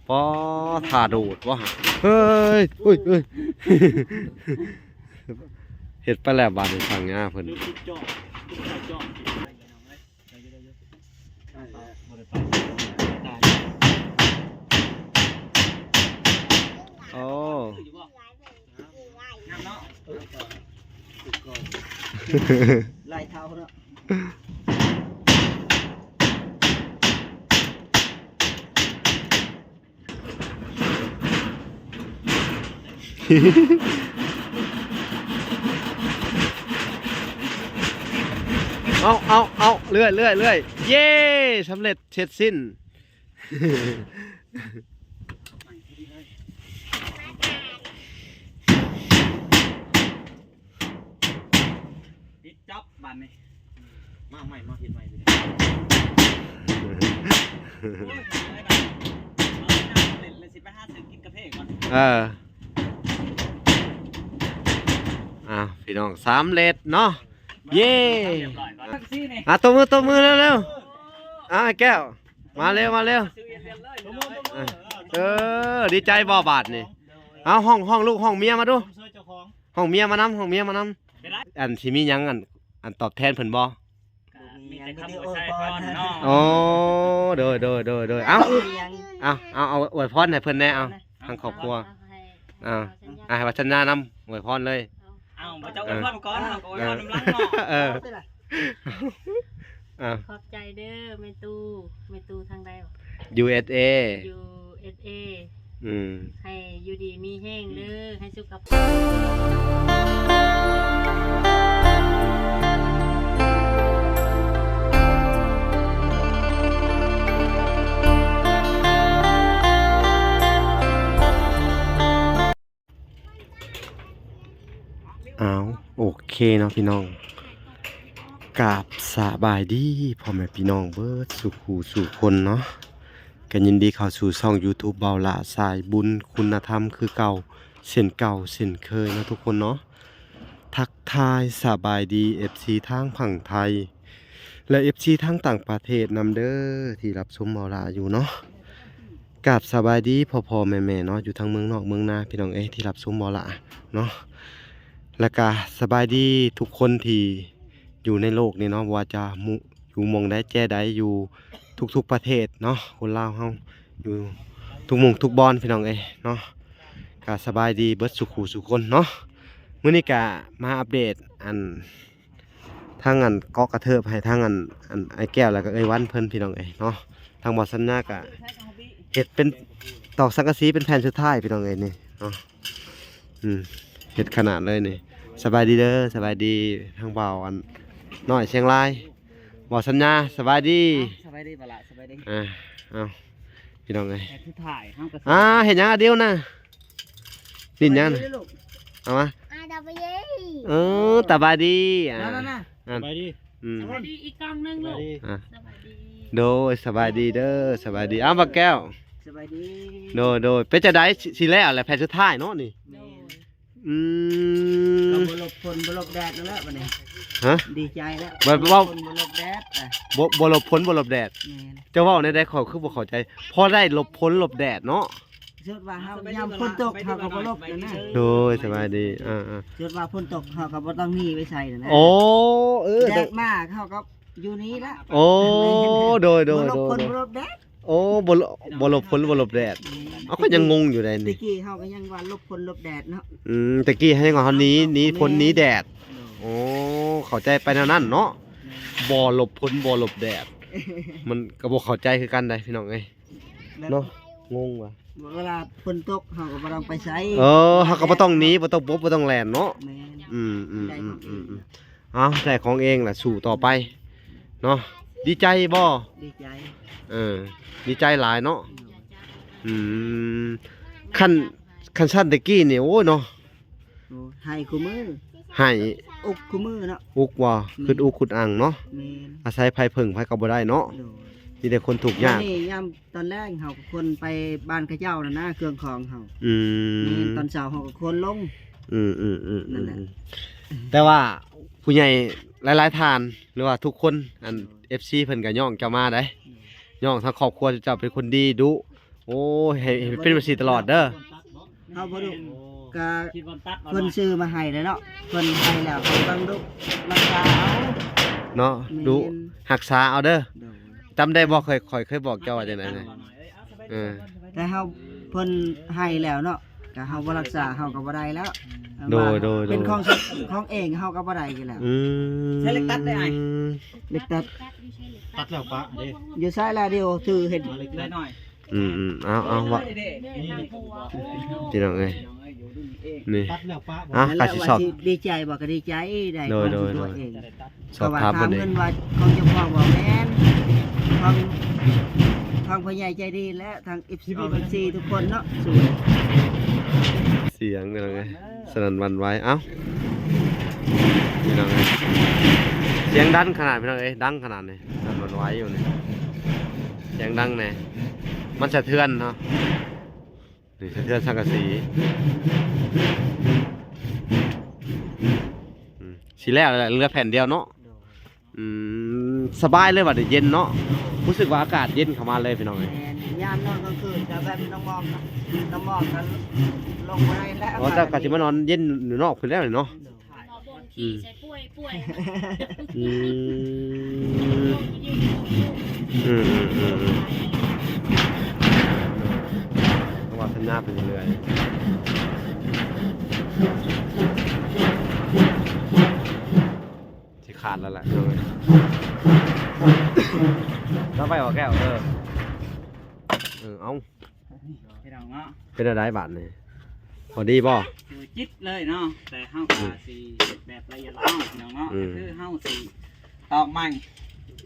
ປ້າ ທ່າໂດດບໍ່ຫະ ເຮີ້ຍ ເຮີ້ຍ ເຮີ້ຍ ເຮັດໄປແລ້ວບາດນີ້ ທາງຫຍ້າເພິ່ນ ໂອ້ ຫຼາຍເທົ່າເນາະ. ເອົາ ເອົາ ເອົາ ເລື້ອຍ ເລື້ອຍ ເລື້ອຍ ເຢ້ ສຳເລັດເສັດສິ້ນ. ປິດຈັບບາດນີ້ ມາໃໝ່ ມາເຮັດໃໝ່ ໂອ້ຍ ເອົາໄວ້ບາດນີ້ ເອົາໄວ້ນຳເຫຼັ້ນ ແລ້ວຊິໄປຫາຊື້ກິນກາເຟກ່ອນ ເອີ ອ່າ ພີ່ນ້ອງ ສຳເລັດເນາະ ເຢ້ ຮຽບຮ້ອຍກ່ອນ ອ່າ ຕົບມື ຕົບມືເລັວໆ ອ່າ ແກ້ວ ມາເລັວ ມາເລັວ ອ່າ ເອີ ດີໃຈບໍ່ບາດນີ້ ເອົາ ຮ້ອງ ຮ້ອງລູກ ຮ້ອງເມຍມາດູ ຫ້ອງເມຍມານຳ ຫ້ອງເມຍມານຳ ອັນຊິມີຫຍັງ ອັນ ອັນຕອບແທນເພິ່ນບໍ່? ກະມີແຕ່ຄຳອວຍໄຊພອນເນາະ ໂອ້ ໂດຍ ໂດຍ ໂດຍ ໂດຍ ເອົາ ເອົາ ເອົາ ເອົາອວຍພອນໃຫ້ເພິ່ນແດ່ ເອົາ ທາງຄອບຄົວ ເອົາ ໃຫ້ວ່າສັນຍານຳ ອວຍພອນເລີຍ ເອົາ ບໍ່ເຈົ້າອວຍພອນກ່ອນ ເຮົາກໍອວຍພອນນຳຫຼັງເນາະ ເອີ ອ່າ ຂອບໃຈເດີແມ່ຕູ້ ແມ່ຕູ້ທາງໃດຫວະ? ຢູເອສເອ ຢູເອສເອ ອືມ ໃຫ້ຢູ່ດີມີແຮງເດີ ໃຫ້ສຸຂະພາບ ອ້າວ ໂອເຄເນາະພີ່ນ້ອງ ກາບສະບາຍດີພໍ່ແມ່ພີ່ນ້ອງເບິດສູ່ຄູ່ສູ່ຄົນເນາະ ກໍຍິນດີເຂົ້າສູ່ຊ່ອງຢູທູບເບົາຫຼ້າສາຍບຸນຄຸນນະທຳຄືເກົ່າ ເຊັ່ນເກົ່າເຊັ່ນເຄີຍເນາະທຸກຄົນເນາະ ທັກທາຍສະບາຍດີເອັຟຊີທາງຝັ່ງໄທ ແລະ ເອັຟຊີທາງຕ່າງປະເທດນຳເດີ ທີ່ຮັບຊົມເບົາຫຼ້າຢູ່ເນາະ ກາບສະບາຍດີພໍ່ໆແມ່ໆເນາະ ຢູ່ທັງເມືອງນອກເມືອງນາ ພີ່ນ້ອງເອີຍ ທີ່ຮັບຊົມເບົາຫຼ້າເນາະ ແລ້ວກະສະບາຍດີທຸກຄົນທີ່ຢູ່ໃນໂລກນີ້ເນາະ ບໍ່ວ່າຈະ ຢູ່ໝ່ອງໃດແຈໃດ ຢູ່ທຸກໆປະເທດເນາະ ຄົນລາວເຮົາຢູ່ທຸກໝ່ອງທຸກບ່ອນ ພີ່ນ້ອງເອີຍເນາະ ກະສະບາຍດີເບິດສູ່ຄູ່ສູ່ຄົນເນາະ ມື້ນີ້ກະມາອັບເດດ ອັນ ທາງອັນເກາະກະເທີບໃຫ້ທາງອັນ ອັນອ້າຍແກ້ວ ແລ້ວກໍເອື້ອຍວັນເພິ່ນ ພີ່ນ້ອງເອີຍເນາະ ທາງບໍ່ສັນຍາກະເຮັດເປັນຕອກສັງກະສີເປັນແຜ່ນສຸດທ້າຍ ພີ່ນ້ອງເອີຍນີ້ເນາະ ອືມ ເຮັດຂະໜາດເລີຍນີ້ ສະບາຍດີເດີ ສະບາຍດີທາງບ່າວອັນນ້ອຍຊຽງລາຍ ບໍ່ສັນຍາ ສະບາຍດີ ສະບາຍດີບໍ່ລະ ສະບາຍດີ ອ່າ ເອົາ ພີ່ນ້ອງເອີຍ ແຕ່ຄືຖ່າຍເຮົາກໍ ອ່າ ເຮັດຫຍັງອາດິວນະ? ຫຼິ້ນຫຍັງນະ? ສະບາຍດີເດີລູກ ເອົາມາ ອາ ສະບາຍດີ ເອີ ສະບາຍດີ ອ່າ ນັ້ນໆ ອ່າ ສະບາຍດີ ອືມ ສະບາຍດີອີກກ້ອງໜຶ່ງລູກ ສະບາຍດີ ອ່າ ສະບາຍດີ ໂດຍ ສະບາຍດີເດີ ສະບາຍດີ ອ້າວ ບັກແກ້ວ ສະບາຍດີ ໂດຍ ໂດຍ ເປັນຈັ່ງໃດ ຊິ ຊິແລ້ວແຫຼະ ແຜ່ນສຸດທ້າຍເນາະນີ້ ແມ່ນ ອືມ ກໍບໍ່ຫຼົບຝົນບໍ່ຫຼົບແດດນັ້ນແຫຼະບັດນີ້ ຮະ ດີໃຈແລ້ວ ບໍ່ ບໍ່ ບໍ່ຫຼົບຝົນບໍ່ຫຼົບແດດ ອ່ະ ບໍ່ ບໍ່ຫຼົບຝົນບໍ່ຫຼົບແດດ ແມ່ນ ເຈົ້າເວົ້າແນວໃດ ຂ້ອຍຄືບໍ່ເຂົ້າໃຈ ພໍໄດ້ຫຼົບຝົນຫຼົບແດດເນາະ ສົມມຸດວ່າເຮົາຍາມຝົນຕົກເຮົາກໍບໍ່ຫຼົບນັ້ນນະ ໂດຍ ສະບາຍດີ ອ່າໆ ສົມມຸດວ່າຝົນຕົກເຮົາກໍບໍ່ຕ້ອງໜີໄປໃສນັ້ນນະ ໂອ້ ເອີ ແດດມາເຮົາກໍຢູ່ນີ້ລະ ໂອ້ ໂດຍໆ ບໍ່ຫຼົບຝົນບໍ່ຫຼົບແດດ ໂອ້ ບໍ່ ບໍ່ຫຼົບຝົນບໍ່ຫຼົບແດດ ອືມ ເອົາ ຂ້ອຍຍັງງົງຢູ່ໃດນີ້ ແຕ່ກີ້ເຮົາກໍຍັງວ່າຫຼົບຝົນຫຼົບແດດເນາະ ອືມ ແຕ່ກີ້ເຮົາຍັງວ່າເຮົາໜີ ໜີຝົນໜີແດດ ໂອ້ ເຂົ້າໃຈໄປແນວນັ້ນເນາະ ບໍ່ຫຼົບຝົນບໍ່ຫຼົບແດດ ມັນກໍບໍ່ເຂົ້າໃຈຄືກັນໃດພີ່ນ້ອງເອີຍ ເນາະ ງົງວ່າ ເວລາຝົນຕົກເຮົາກໍບໍ່ຕ້ອງໄປໃສ ເອີ ເຮົາກໍບໍ່ຕ້ອງໜີ ບໍ່ຕ້ອງບົບ ບໍ່ຕ້ອງແລ່ນເນາະ ແມ່ນ ອືມໆ ເອົາ ໄດ້ຂອງເອງລະ ສູ້ຕໍ່ໄປເນາະ ດີໃຈບໍ່? ດີໃຈ ເອີ ດີໃຈຫຼາຍເນາະ ອືມ ຄັນ ຄັນຊັ້ນແຕ່ກີ້ນີ້ ໂອ້ຍເນາະ ໂອ້ ໄຫ້ຄູ່ມື້ ໄຫ້ ອຸກຄູ່ມື້ເນາະ ອຸກບໍ່? ແມ່ນ ຄຶດອຸກຄຶດອັ່ງເນາະ ແມ່ນ ອາໄສໃຜເພິ່ງໃຜກໍບໍ່ໄດ້ເນາະ ໂດຍ ມີແຕ່ຄົນທຸກຍາກ ດຽວນີ້ຍາມຕອນແລງເຮົາກໍຂົນໄປບ້ານເຂົາເຈົ້ານັ້ນນະ ເຄື່ອງຂອງເຮົາ ອືມ ແມ່ນ ຕອນເຊົ້າເຮົາກໍຂົນລົງ ອືມໆ ນັ້ນແຫຼະ ແຕ່ວ່າຜູ້ໃຫຍ່ຫຼາຍໆທ່ານ ຫຼືວ່າທຸກຄົນ ອັນ ເອັຟຊີເພິ່ນກໍຍ້ອງເຈົ້າມາໄດ໋ ໂດຍ ຍ້ອງທາງຄອບຄົວເຈົ້າເປັນຄົນດີດຸ ໂອ້ ໃຫ້ ໃຫ້ເປັນແບບຊີ້ຕະຫຼອດເດີ. ເຮົາບໍ່ດຸ ກະເພິ່ນຊື້ມາໃຫ້ແລ້ວເນາະ ເພິ່ນໃຫ້ແລ້ວເຮົາຕ້ອງດຸຮັກສາເອົາເນາະ. ແມ່ນ ດຸຮັກສາເອົາເດີ. ໂດຍ ຈຳໄດ້ບໍ່? ຂ້ອຍ ຂ້ອຍເຄີຍບອກເຈົ້າວ່າຈັ່ງໃດນະ? ເອີ ແຕ່ເຮົາ ເພິ່ນໃຫ້ແລ້ວເນາະ ກະເຮົາບໍ່ຮັກສາເຮົາກໍບໍ່ໄດ້ແລ້ວ. ໂດຍ ໂດຍ ໂດຍ ເປັນຂອງ ຂອງເອງເຮົາກໍບໍ່ໄດ້ຢູ່ແລ້ວ. ອືມ ໃຊ້ເຫຼັກຕັດໄດ້ອ້າຍ? ເຫຼັກຕັດ ຕັດແລ້ວປະເດ້. ຢູ່ໃສລະ? ດຽວຖືເຫັນເຫຼັກໄດ້ໜ້ອຍ. ອືມໆ ເອົາ ເອົາ ວ່າ ພີ່ນ້ອງເອີຍ ນີ້ ຕັດແລ້ວປະບໍ່? ອ່ະ ກະຊິຊອບ ດີໃຈບໍ່ ກະດີໃຈໄດ້ ໂດຍ ຂອງ ໂດຍ ໂດຍ ຕົວເອງ. ສອບຖາມເພິ່ນເອງ ເພາະວ່າຖາມເງິນວ່າຂອງເຈົ້າຂອງບໍ່ແມ່ນ ຂອງ ຂອງພໍ່ໃຫຍ່ໃຈດີ ແລະ ທາງ ເອັຟ ເອັຟຊີ ທຸກຄົນເນາະ. ສຽງພີ່ນ້ອງເອີຍ ສະໜັ່ນຫວັ່ນໄຫວ. ເອົ້າ ພີ່ນ້ອງເອີຍ ສຽງດັງຂະໜາດ ພີ່ນ້ອງເອີຍ ດັງຂະໜາດນີ້ ສະໜັ່ນຫວັ່ນໄຫວຢູ່ນີ້ ສຽງດັງແດ່ ມັນສະເທືອນເນາະ. ນີ້ສະເທືອນສັງກະສີ. ອືມ ຊິແລ້ວແລ້ວ ເຫຼືອແຜ່ນດຽວເນາະ. ໂດຍ ອືມ ສະບາຍເລີຍບັດນີ້ ເຢັນເນາະ ຮູ້ສຶກວ່າອາກາດເຢັນເຂົ້າມາເລີຍ ພີ່ນ້ອງເອີຍ. ແມ່ນ ຍາມນອນກາງຄືນກໍແບບນ້ຳໝອກ ນ້ຳໝອກກໍລົງບໍ່ໄດ້ແລ້ວ. ອໍ ເຈົ້າກໍຊິມານອນເຢັນຢູ່ນອກພຸ້ນແລ້ວນີ້ເນາະ. ໂດຍ ອືມ ອືມ ອືມ ອືມ ອືມ ອືມ ເພາະວ່າສັນຍາໄປເລື້ອຍໆ ຊິຂາດແລ້ວແຫຼະ ເອົາໄປບໍ່ແກ້ວ. ເອີ ເອີ ເອົາ ພີ່ນ້ອງເນາະ ເປັນແນວໃດບາດນີ້ ພໍດີບໍ່? ຄືຈິດເລີຍເນາະ ແຕ່ເຮົາກໍ ອືມ ຊິເຮັດແບບລະອຽດລະອອຍ ພີ່ນ້ອງເນາະ. ອືມ ຄືເຮົາຊິຕອກໃໝ່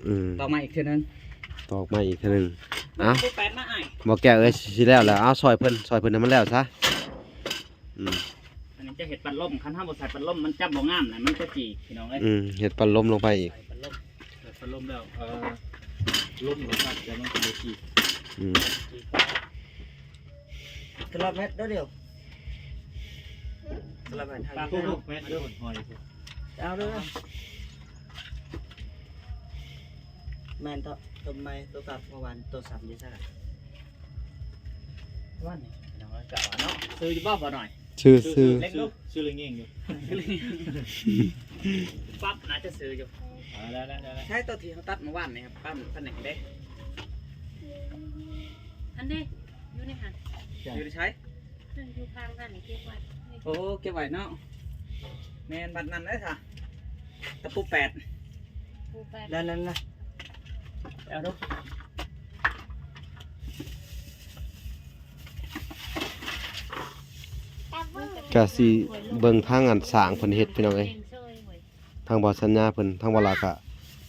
ອືມ ຕອກໃໝ່ອີກເທື່ອໜຶ່ງ ຕອກໃໝ່ອີກເທື່ອໜຶ່ງ. ເອົ້າ ບໍ່ແປນມາອ້າຍ ບໍ່ແກ້ວເອີຍ ຊິແລ້ວແລ້ວ ເອົາຊ່ອຍເພິ່ນ ຊ່ອຍເພິ່ນໃຫ້ມັນແລ້ວຊະ. ອືມ ອັນນີ້ຈະເຮັດປັດລົມ ຄັນເຮົາບໍ່ໃສ່ປັດລົມມັນຈັບບໍ່ງາມນະ ມັນຈະຈີກ ພີ່ນ້ອງເອີຍ. ອືມ ເຮັດປັດລົມລົງໄປອີກ ໃສ່ປັດລົມ ເປີດພັດລົມແລ້ວ ເອີ ລົມກໍພັດ ແລ້ວມັນກໍບໍ່ຈີກ. ອືມ ສະລັບແມັດເດີດຽວ ສະລັບແມັດ ຕາໂຕແມັດຢູ່ພຸ້ນ ຫອຍຢູ່ພຸ້ນ ເອົາເດີ. ແມ່ນເທາະ ຕົວໃໝ່ ໂທລະສັບເມື່ອວານ ໂທລະສັບຢູ່ໃສລະ? ວານນີ້ ນ້ອງກະວ່າເນາະ ຊື້ຢູ່ບໍ່ ບໍ່ໜ້ອຍ? ຊື້ ຊື້ ຊື້ ເລັງດູ ຊື້ເລັງເອງຢູ່ ປັບໜ້າຈະຊື້ຢູ່. ເອົາ ໄດ້ ໄດ້ ໄດ້ ໃຊ້ຕົວທີ່ເຮົາຕັດເມື່ອວານນີ້ ປັບພັນໜຶ່ງເດ້. ອັນເດ້ ຢູ່ໃນຫັ້ນ ຢູ່ໃນໃສ? ເພິ່ນຢູ່ທາງຫັ້ນເກັບໄວ້. ໂອ້ ເກັບໄວ້ເນາະ. ແມ່ນບັດນັ້ນເດ້ຊະ ຕະປູແປດ ປູແປດ ນັ້ນໆ ເອົາດູ ກະຊິເບິ່ງທາງອັນສ້າງເພິ່ນເຮັດ ພີ່ນ້ອງເອີຍ. ທາງບ່າວສັນຍາເພິ່ນ ທາງບ່າວລາວກະ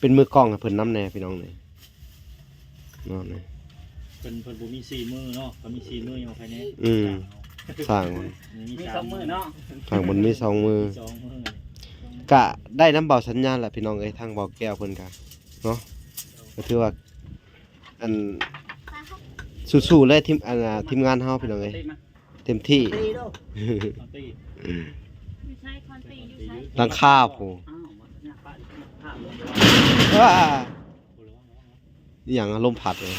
ເປັນມືກ້ອງໃຫ້ເພິ່ນນຳແດ່ ພີ່ນ້ອງນີ້ ເນາະ. ນີ້ ເພິ່ນ ເພິ່ນບໍ່ມີສີ່ມືເນາະ ກໍມີສີ່ມືຍັງບໍ່ໃຄແນ່. ອືມ ສ້າງ ມີສອງມືເນາະ ສ້າງເພິ່ນມີສອງມື ມີສອງມື ກະໄດ້ນຳບ່າວສັນຍາແຫຼະ ພີ່ນ້ອງເອີຍ. ທາງບ່າວແກ້ວເພິ່ນກະເນາະ ກໍຖືວ່າ ອັນ ສູ້ໆເລີຍ ທີມ ອັນ ທີມງານເຮົາ ພີ່ນ້ອງເອີຍ ເຕັມທີ່. ຫຼັງຄາພຸ້ນ ວ້າ ອີ່ຫຍັງ ລົມພັດເລີຍ.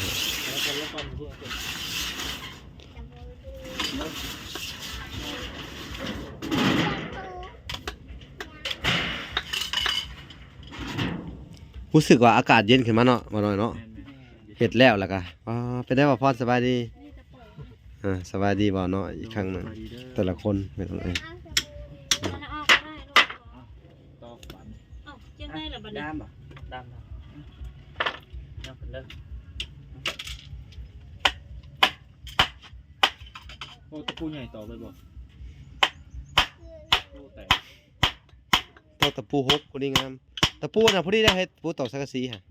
ຮູ້ສຶກວ່າອາກາດເຢັນຂຶ້ນມາເນາະ ບ່າວນ້ອຍເນາະ. ແມ່ນໆ ເຮັດແລ້ວ ແລ້ວກະ ອໍ ເປັນໄດ ບ່າວພອນ ສະບາຍດີ? ອ່າ ສະບາຍດີບ່າວນ້ອຍອີກຄັ້ງໜຶ່ງ. ໂດຍ ສະບາຍດີເດີ ແຕ່ລະຄົນ ພີ່ນ້ອງເອີຍ. ເອົາ ຕໍ່ບາດນີ້ ເອົ້າ ຈັ່ງໃດລະບາດນີ້? ດາມບໍ່? ດາມບໍ່? ຍັງເພິ່ນເດີ. ໂອ້ ຕະປູໃຫຍ່ຕອກເລີຍບໍ່? ໂອ້ ແຕກ ຕອກຕະປູຫົກ ພໍດີງາມ. ຕະປູນະ ພໍດີໄດ້ເຮັດ ຕະປູຕອກສັງກະສີຫັ້ນ.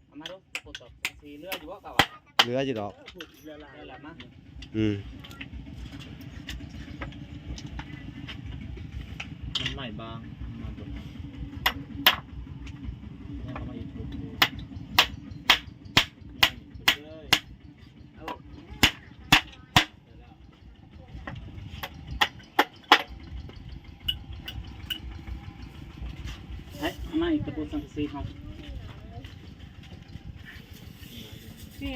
ເອົາມາດູ ປູຕອກສັງກະສີເຫຼືອຢູ່ບໍ່ເກົ່າ? ເຫຼືອຢູ່ດອກ ເອີ ເຫຼືອຫຼາຍ ເຫຼືອຫຼາຍມາ. ອືມ ມັນໄໝ້ບາງ ມາຕົວນັ້ນ ເອົາມາອີກ. ເອີຍ ເອົາມາອີກ ຕະປູສັງກະສີເຮົາ. ນີ້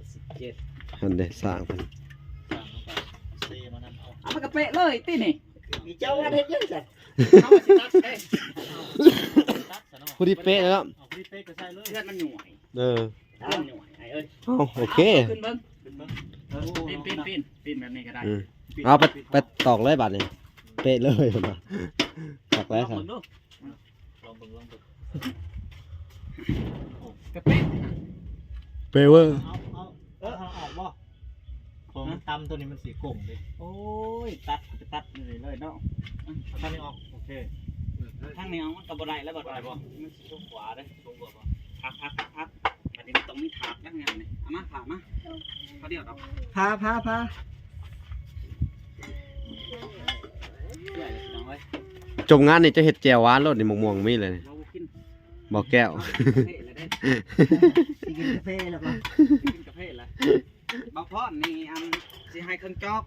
ສິບເຈັດ ຫັ້ນເດ້ ສ້າງເພິ່ນ ເອົາມັນກະເປະເລີຍຕິນີ້. ອີເຈົ້າວ່າເຮັດຫຍັງຊັ້ນ? ເຮົາຊິຕັດເດ້ ພໍດີເປະແລ້ວເນາະ ເອົາພໍດີເປະກະໃສ່ເລີຍ ເລືອດມັນຫຍວຍ ເອີ ເລືອດຫຍວຍ ອ້າຍເອີຍ. ເອົາ ໂອເຄ ຂຶ້ນເບິ່ງ ຂຶ້ນເບິ່ງ ເອີ ປີນ ປີນ ປີນ ປີນແບບນີ້ກະໄດ້ ອືມ ປີນ ເອົາ ໄປ ໄປຕອກເລີຍບາດນີ້ ເປະເລີຍ ເພິ່ນວ່າ ຕອກເລີຍ ລອງເບິ່ງດູ ລອງເບິ່ງ ລອງເບິ່ງ ກະເປະ ເປະເວີຍ. ເອົາ ເອົາ ເອີ ເອົາອອກບໍ່? ຂອງ ຮະ? ຕຳໂຕນີ້ມັນຊິກົງເດ້. ໂອ້ຍ ຕັດ ຕັດເລີຍເນາະ ເອົາຕອນນີ້ອອກ ໂອເຄ. ທາງນີ້ເອົາ ມັນກໍບໍ່ໄດ້ແລ້ວ ບັດ ບໍ່ໄດ້ບໍ່? ມັນຊິສູງກວ່າເດ້ ສູງກວ່າບໍ່? ພັກໆໆໆ ບັດນີ້ມັນຕ້ອງມີຖາດນະ ງານນີ້ ເອົາມາ ຜ້າມາ ເຂົາດຽວດອກ ຜ້າ ຜ້າ ຜ້າ ເອື້ອຍ ພີ່ນ້ອງເອີຍ ຈົບງານນີ້ຈະເຮັດແຈ່ວຫວານໂລດນີ້ ໝາກມ່ວງມີເລີຍນີ້ ບໍ່ ບໍ່ກິນ ບໍ່ແກ້ວ ກິນກາເຟແລ້ວເດ້ ຊິກິນກາເຟແລ້ວບໍ່? ກິນກາເຟແລ້ວ ບ່າວພອນນີ້ ອັນ ຊິໃຫ້ເຄິ່ງຈອກ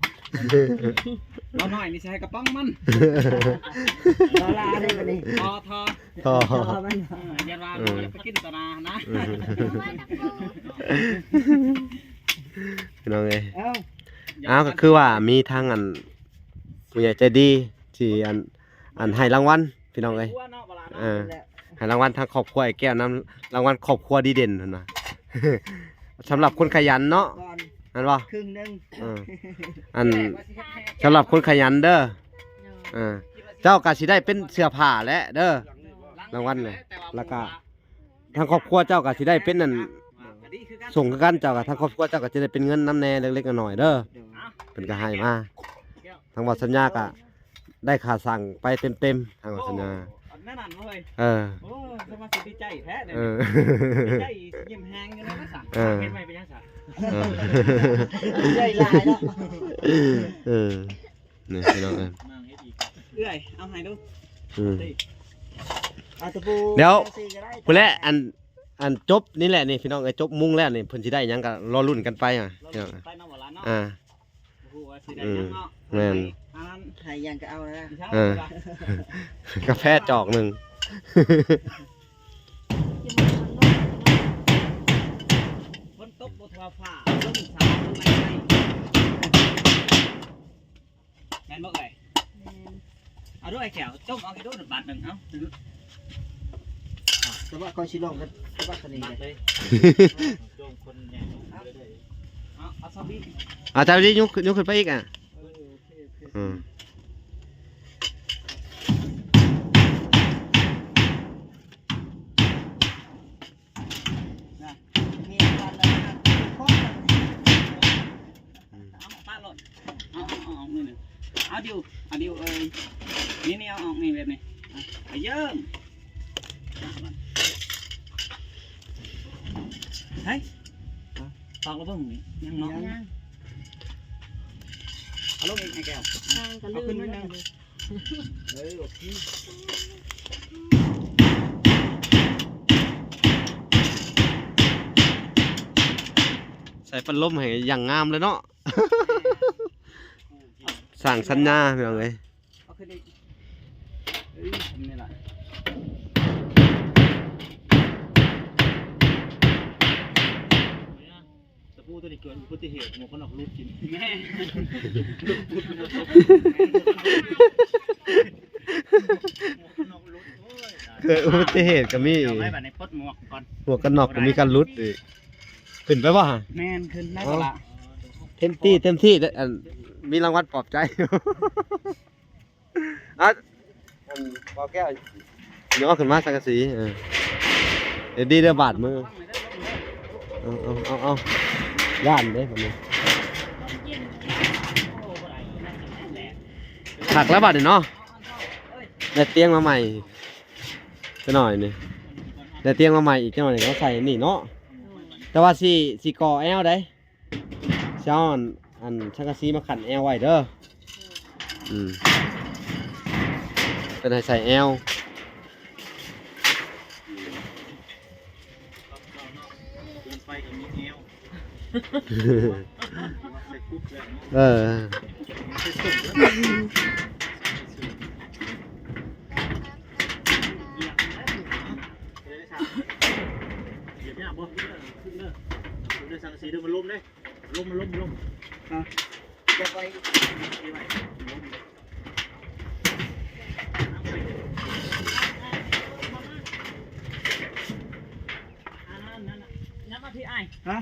ບ່າວນ້ອຍນີ້ຊິໃຫ້ກະປ໋ອງມັນ ດອລລາເດ້ບັດນີ້ ທໍ່ ທໍ່ ທໍ່ ທໍ່ມັນ ເອີ ຢ້ານວ່າ ເອີ ບໍ່ໄດ້ໄປກິນຕໍ່ໜ້າຫັ້ນນະ ເອີ ພີ່ນ້ອງເອີຍ ເອົ້າ ເອົ້າ ກໍຄືວ່າມີທາງ ອັນ ຜູ້ໃຫຍ່ໃຈດີທີ່ ອັນ ອັນ ໃຫ້ລາງວັນ ພີ່ນ້ອງເອີຍ ໃຫ້ລາງວັນທາງຄອບຄົວອ້າຍແກ້ວນຳ ລາງວັນຄອບຄົວດີເດັ່ນຫັ້ນນະ ສຳລັບຄົນຂະຫຍັນເນາະ ແມ່ນບໍ່? ເຄິ່ງໜຶ່ງ ເອີ ອັນ ສຳລັບຄົນຂະຫຍັນເດີ ເອີ ເຈົ້າກໍຊິໄດ້ເປັນເສື້ອຜ້າແຫຼະເດີ ລາງວັນນະ ແລ້ວກໍທາງຄອບຄົວເຈົ້າກໍຊິໄດ້ເປັນ ອັນ ສົ່ງຄືກັນ ເຈົ້າກໍ ທາງຄອບຄົວເຈົ້າກໍຈະໄດ້ເປັນເງິນນຳແດ່ເລັກໆນ້ອຍໆເດີ ເພິ່ນກໍໃຫ້ມາ ທາງບ່າວສັນຍາກໍ ໄດ້ຄ່າສ້າງໄປເຕັມໆ ທາງວ່າສັນຍາ ໂອ້ ອັນນັ້ນເວີຍ ເອີ ໂອ້ ສະມາຊິດີໃຈແທ້ເດ້ ເອີ ດີໃຈຍິ້ມແຮງຢູ່ເນາະ ເອີ ເຮັດໃໝ່ເປັນຫຍັງຊະ ເອີ ໃຫຍ່ຫຼາຍເນາະ ເອີ ນີ້ພີ່ນ້ອງເອີຍ ເອື້ອຍ ເອົາໃຫ້ດູ ອືມ ເອົາຕະປູ ດຽວ ພຸ້ນແຫຼະ ອັນ ອັນຈົບນີ້ແຫຼະນີ້ ພີ່ນ້ອງເອີຍ ຈົບມຸງແລ້ວນີ້ ເພິ່ນຊິໄດ້ຫຍັງກໍລໍລຸ້ນກັນໄປ ອ່າ ລໍລຸ້ນກັນໄປເນາະ ບໍ່ຫຼາຍເນາະ ອ່າ ບໍ່ຮູ້ວ່າຊິໄດ້ຫຍັງເນາະ ອືມ ແມ່ນ ອັນນັ້ນໃຫ້ຫຍັງກໍເອົາແລ້ວ ເອີ ກາແຟຈອກໜຶ່ງ ຝົນຕົກບໍ່ທົ່ວຟ້າ ລົມສາວລົມໄມ້ ແມ່ນບໍ່ເອື້ອຍ? ແມ່ນ ເອົາດ້ວຍແກ້ວ ຈົ່ມເອົາອີກດູບາດໜຶ່ງ ເອົາ ແຕ່ວ່າຂ້ອຍຊິລອງກັບ ກັບບັກຊະນີເດ້ ໂຈມຄົນໃຫຍ່ລົງເລື້ອຍໆ ເອົາ ເອົາຊາວບີ ເອົາຊາວບີຍົກ ຍົກຂຶ້ນໄປອີກ ອ່ະ ເອີ ໂອເຄ ໂອເຄ ອືມ ນະ ມີການລະນະ ອືມ ເອົາປະໂລດ ເອົາ ເອົາ ເອົາ ເອົາມືໜຶ່ງ ເອົາດິວ ເອົາດິວເອີຍ ນີ້ ນີ້ ເອົາອອກນີ້ ແບບນີ້ ອ່ະ ໄປເຢີ້ງ ເຮີ້ຍ ຕອກລະບໍ່ນີ້ ຍັງເນາະ ຍັງ ເອົາລົງອີກ ໄອ້ແກ້ວ ເອົາຂຶ້ນໜ້ອຍໜຶ່ງ ເອີ ໂອເຄ ໃສ່ພັດລົມໃຫ້ຢ່າງງາມເລີຍເນາະ ສ້າງສັນຍາພີ່ນ້ອງເອີຍ ເອົາຂຶ້ນອີກ ເອີ ນີ້ລະ ຕະປູຕົວນີ້ເກີດອຸບັດຕິເຫດ ໝວກກັນນັອກຫຼຸດກິນ ແມ່ນ ເກີດອຸບັດຕິເຫດກໍມີອີກ ເອົາໄວ້ບັດນີ້ປົດໝວກກ່ອນ ໝວກກັນນັອກກໍມີການຫຼຸດອີກ ຂຶ້ນໄປບໍ່ຫະ? ແມ່ນ ຂຶ້ນໄດ້ບໍ່ລະ? ເຕັມທີ່ ເຕັມທີ່ ອັນ ມີລາງວັນປອບໃຈ ອ່ະ ອັນ ບ່າວແກ້ວ ຍົກຂຶ້ນມາສັງກະສີ ເອີ ເຮັດດີເດີບາດມື ເອົາ ເອົາ ເອົາ ເອົາ ຢ້ານເດ້ບັດນີ້ ຄັກແລ້ວບັດນີ້ເນາະ ໄດ້ຕຽງມາໃໝ່ຈັກໜ້ອຍນີ້ ໄດ້ຕຽງມາໃໝ່ອີກຈັກໜ້ອຍນີ້ ເອົາໃສ່ນີ້ເນາະ ແຕ່ວ່າຊິ ຊິກໍ່ແອວໃດ ຊິເອົາອັນ ອັນສັງກະສີມາຂັ້ນແອວໄວ້ເດີ ອືມ ເພິ່ນໃຫ້ໃສ່ແອວ ເດີນໄປກໍມີແອວ ເອີ ຢຽບຍາກບໍ່? ຂຶ້ນເດີ ຂຶ້ນເດີ ສັງກະສີເດີ ມັນລົ້ມເດ້. ລົງມາ ລົງມາ ລົງມາ ຮະ ຢ່າໄປ ອັນນັ້ນ ນັ້ນນະ ຍັບມາພີ້ອ້າຍ ຮະ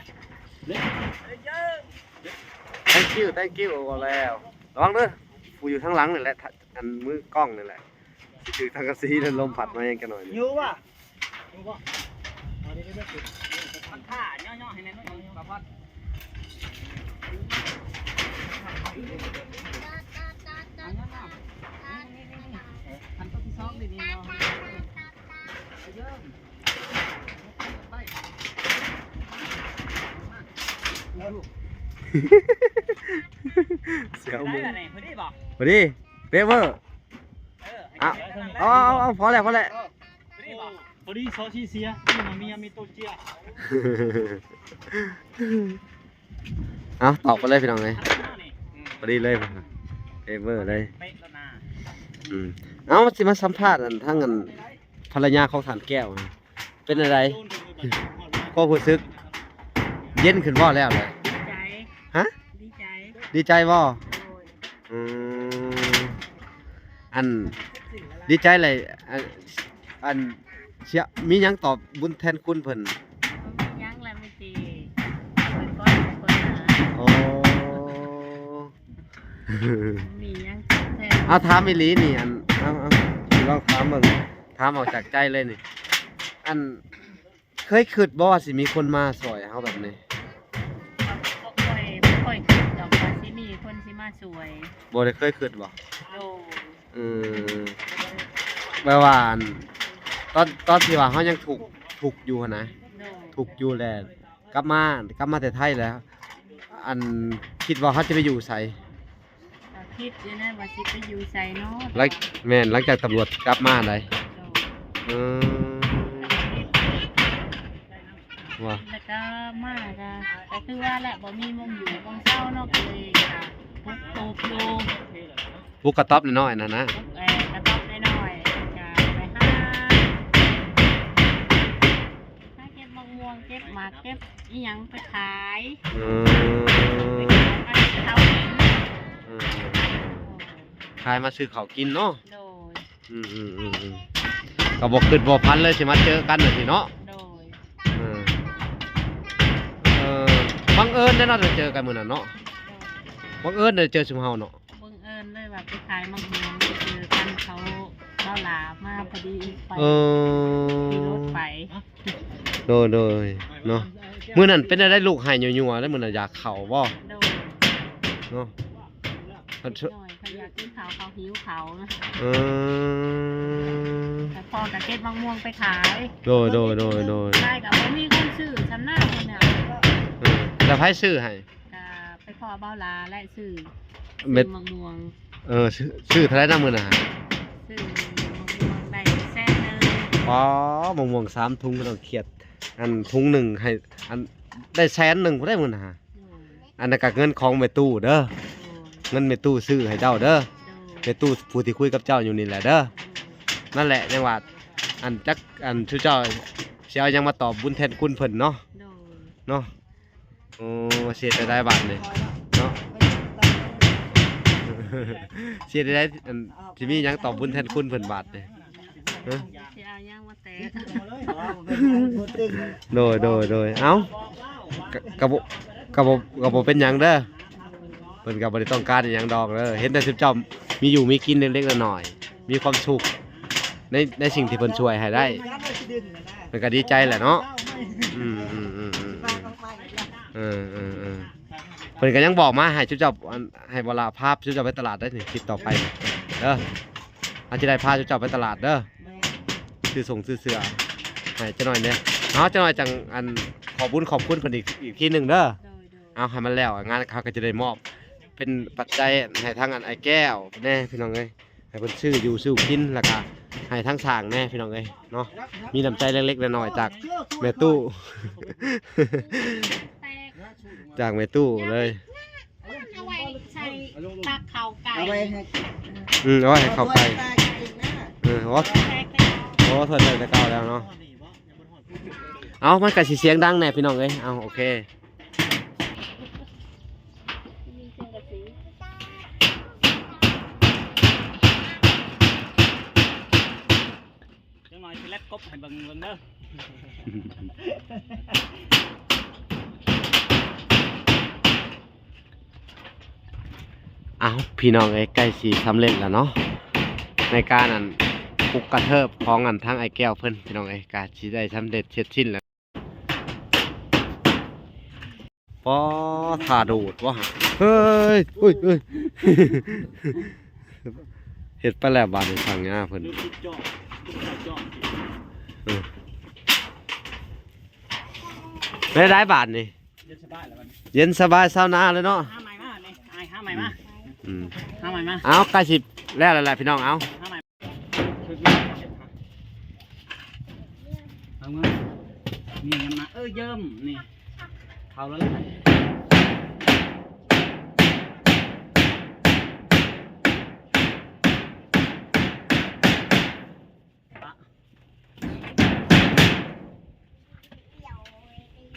Thank you, thank you ວ່າແລ້ວ ລະວັງເດີ ຜູ້ຢູ່ທາງຫຼັງນີ້ແຫຼະ ອັນມືກ້ອງນີ້ແຫຼະ ຊິຖືກສັງກະສີ ແລ້ວລົມພັດມາແຮງຈັກໜ້ອຍນີ້ ຢູ່ບໍ່? ມັນຖ້າຍໍໆໃຫ້ແນ່ໜ້ອຍໜຶ່ງ ບ່າວພອນ ເອົາຍໍໆ ນີ້ໆໆ ເອີ ອັນຕົວທີສອງນີ້ ນີ້ເນາະ ເສຍເອົາມື ໄດ້ລະນີ້ ພໍດີບໍ່? ພໍດີ ເປະເວີ. ເອີ ເອົາ ເອົາ ເອົາ ພໍແລ້ວ ພໍແລ້ວ. ພໍດີບໍ່? ພໍດີ ຊໍຊີເຊຍ ມີເມຍ ມີໂຕເຈຍ. ເອົາ ຕອບໄປເລີຍພີ່ນ້ອງເອີຍ ພໍດີເລີຍ ເປະເວີເລີຍ. ອືມ ເອົາ ຊິມາສຳພາດອັນ ທາງອັນ ພັນລະຍາຂອງທ່ານແກ້ວ ເປັນຈັ່ງໃດ ຄວາມຮູ້ສຶກ ເຢັນຂຶ້ນບໍ່ແລ້ວນະ? ດີໃຈ. ຮະ? ດີໃຈ. ດີໃຈບໍ່? ໂດຍ. ອືມ ອັນ ດີໃຈແຫຼະ ອັນ ອັນ ຊິມີຫຍັງຕອບບຸນແທນຄຸນເພິ່ນ? ບໍ່ມີຫຍັງແຫຼະ ມີແຕ່ເພິ່ນກໍເພິ່ນນະ. ໂອ້ ມີຫຍັງຕອບແທນ? ເອົາ ຖາມອີ່ຫຼີນີ້ ອັນ ເອົາ ເອົາ ລອງຖາມເບິ່ງ ຖາມອອກຈາກໃຈເລີຍນີ້ ອັນ ເຄີຍຄິດບໍ່ວ່າຊິມີຄົນມາຊ່ອຍເຮົາແບບນີ້? ບໍ່ຄ່ອຍ ບໍ່ຄ່ອຍຄິດດອກວ່າຊິມີຄົນຊິມາຊ່ວຍ. ບໍ່ໄດ້ເຄີຍຄິດບໍ່? ໂດຍ. ອືມ ແບບວ່າ ອັນ ຕອນ ຕອນທີ່ວ່າເຮົາຍັງທຸກ ທຸກຢູ່ຫັ້ນນະ. ໂດຍ. ທຸກຢູ່ແລ້ວ ກັບມາ ກັບມາແຕ່ໄທແລ້ວ ອັນ ຄິດວ່າເຮົາຈະໄປຢູ່ໃສ? ກໍຄິດຢູ່ນະວ່າຊິໄປຢູ່ໃສເນາະ. ຫຼັງ ແມ່ນ ຫຼັງຈາກຕຳຫຼວດກັບມາໄດ໋. ໂດຍ. ອືມ ວ່າ ແລ້ວກໍມາກໍ ກໍຄືວ່າແຫຼະ ບໍ່ມີໝ່ອງຢູ່ໝ່ອງເຊົາເນາະ ກໍເລີຍ ອ່າ ປຸກຕູບຢູ່ ປຸກກະຕ໊ອບນ້ອຍໆນັ້ນນະ. ປຸກ ເອີ ກະຕ໊ອບນ້ອຍໆ ກໍໄປຫາ ຫາເກັບໝາກມ່ວງ ເກັບໝາກ ເກັບອີ່ຫຍັງໄປຂາຍ. ອືມ ໄປຂາຍມາຊື້ເຂົ້າກິນ. ອືມ ຂາຍມາຊື້ເຂົ້າກິນເນາະ. ໂດຍ. ອືມໆໆໆ ກໍບໍ່ຄິດບໍ່ຝັນເລີຍຊິມາເຈີກັນຈັ່ງຊີ້ເນາະ. ໂດຍ. ເອີ ເອີ ບັງເອີນເດ້ເນາະ ໄດ້ເຈີກັນມື້ນັ້ນເນາະ. ໂດຍ. ບັງເອີນໄດ້ເຈີຊຸມເຮົາເນາະ. ບັງເອີນເລີຍວ່າໄປຂາຍໝາກມ່ວງ ໄປເຈີກັນ ເຂົາ ເຂົາລາມາພໍດີໄປ. ເອີ ຂີ່ລົດໄປ. ໂດຍໆ ເນາະ. ມື້ນັ້ນເປັນແນວໃດ ລູກໄຫ້ຍົວໆເດ້ ມື້ນັ້ນຢາກເຂົ້າບໍ່? ໂດຍ. ເນາະ ເດັກນ້ອຍເຂົາຢາກກິນເຂົ້າ ເຂົາຫິວເຂົ້ານະ. ເອີ ແຕ່ພໍ່ກໍເກັບໝາກມ່ວງໄປຂາຍ. ໂດຍໆໆໆ ຂາຍກໍບໍ່ມີຄົນຊື້ຊ່ຳນະຄົນນະ. ເອີ ແລ້ວໃຜຊື້ໃຫ້? ກໍໄປພໍ້ບ່າວຫຼ້າແຫຼະ ຊື້ ເມັດ ຊື້ໝາກມ່ວງ. ເອີ ຊື້ ຊື້ເທົ່າໃດນະມື້ນັ້ນ? ຊື້ໝາກມ່ວງໄດ້ແສນໜຶ່ງ. ອໍ ໝາກມ່ວງສາມທຸງ ບໍ່ຕ້ອງຄຽດ ອັນ ທຸງໜຶ່ງໃຫ້ ອັນ ໄດ້ແສນໜຶ່ງພຸ້ນໃດ໋ມື້ນັ້ນ. ໂດຍ. ອັນນັ້ນກໍເງິນຂອງແມ່ຕູ້ເດີ. ໂດຍ. ເງິນແມ່ຕູ້ຊື້ໃຫ້ເຈົ້າເດີ. ໂດຍ. ແມ່ຕູ້ຜູ້ທີ່ຄຸຍກັບເຈົ້າຢູ່ນີ້ແຫຼະເດີ. ໂດຍ. ນັ້ນແຫຼະ ຍັງວ່າ ອັນ ຈັກ ອັນ ຊຸເຈົ້າຊິເອົາຫຍັງມາຕອບບຸນແທນຄຸນເພິ່ນເນາະ. ໂດຍ. ເນາະ. ໂອ້ ເສຍແຕ່ໄດ້ບາດນີ້ເນາະ ເສຍແຕ່ໄດ້ ອັນ ຊິມີຫຍັງຕອບບຸນແທນຄຸນເພິ່ນບາດນີ້? ຮະ ຊິເອົາຫຍັງມາແຕະ? ໂດຍ ໂດຍ ໂດຍ ເອົ້າ ກະ ກະບໍ່ ກະບໍ່ ກະບໍ່ເປັນຫຍັງເດີ ເພິ່ນກະບໍ່ໄດ້ຕ້ອງການອີ່ຫຍັງດອກເດີ ເຫັນແຕ່ຊຸມເຈົ້າມີຢູ່ມີກິນເລັກໆນ້ອຍໆ ມີຄວາມສຸກໃນ ໃນສິ່ງທີ່ເພິ່ນຊ່ວຍໃຫ້ໄດ້ ເພິ່ນກະດີໃຈແຫຼະເນາະ. ອືມ ເອີ ເພິ່ນກໍຍັງບອກມາໃຫ້ຊຸມເຈົ້າ ອັນ ໃຫ້ບໍ່ລະພາຊຸມເຈົ້າໄປຕະຫຼາດໄດ້ນີ້ ຄລິບຕໍ່ໄປເດີ ເຮົາຈະໄດ້ພາຊຸມເຈົ້າໄປຕະຫຼາດເດີ ຊື້ສົ່ງຊື້ເສື້ອໃຫ້ຈັກໜ້ອຍແດ່ ເຮົາຈັກໜ້ອຍຈັ່ງ ອັນ ຂອບບຸນຂອບຄຸນເພິ່ນອີກ ອີກທີໜຶ່ງເດີ ໂດຍ ໂດຍ ເອົາໃຫ້ມັນແລ້ວງານ ເຮົາກໍຈະໄດ້ມອບເປັນປັດໄຈໃຫ້ທາງ ອັນ ອ້າຍແກ້ວແດ່ ພີ່ນ້ອງເອີຍ. ໃຫ້ເພິ່ນຊື້ຢູ່ຊື້ກິນ ແລ້ວກະໃຫ້ທາງຊ່າງແດ່ພີ່ນ້ອງເອີຍເນາະ ມີນ້ຳໃຈເລັກໆນ້ອຍໆຈາກແມ່ຕູ້ ຈາກແມ່ຕູ້ເລີຍ ເອົາໄວ້ໃສ່ຕັກເຂົ້າໄກ່ ເອົາໄວ້ໃຫ້ ອືມ ເອົາໄວ້ໃຫ້ເຂົ້າໄກ່ ເອີ ໂອ້ ໂອ້ ຖ້ວຍແຕກແຕ່ເກົ່າແລ້ວເນາະ ເອົາ ມັນກະຊິສຽງດັງແດ່ພີ່ນ້ອງເອີຍ ເອົາ ໂອເຄ. ມີເຄື່ອງກະສີ ຈັກໜ້ອຍຊິແລັດກົບໃຫ້ເບິ່ງ ເບິ່ງເດີ. ອ້າວ ພີ່ນ້ອງເອີຍ ໃກ້ຊິສຳເລັດແລ້ວເນາະ ໃນການ ອັນ ປຸກກະເທີບຂອງ ອັນ ທາງອ້າຍແກ້ວເພິ່ນ ພີ່ນ້ອງເອີຍ ກະຊິໄດ້ສຳເລັດເສັດສິ້ນແລ້ວ. ປໍ ທ່າໂດດບໍ່ຫະ ເຮີ້ຍ ເຮີ້ຍ ເຮີ້ຍ ເຮັດໄປແລ້ວບາດນີ້ ທາງຍາເພິ່ນ ເອີ ເອີ ໄດ້ ໄດ້ບາດນີ້ ເຢັນສະບາຍແລ້ວບັດນີ້ ເຢັນສະບາຍຊາວນາເລີຍເນາະ. ຫາໃໝ່ມານີ້ ອ້າຍ ຫາໃໝ່ມາ ອືມ ຫາໃໝ່ມາ. ເອົາ ໃກ້ຊິແລ້ວແລ້ວແຫຼະ ພີ່ນ້ອງ. ເອົາ ຫາໃໝ່ ເອົາມາ ນີ້ ຍາມນາ ເອີ ເຢີ້ມນີ້ ເຂົ້າແລ້ວແຫຼະ.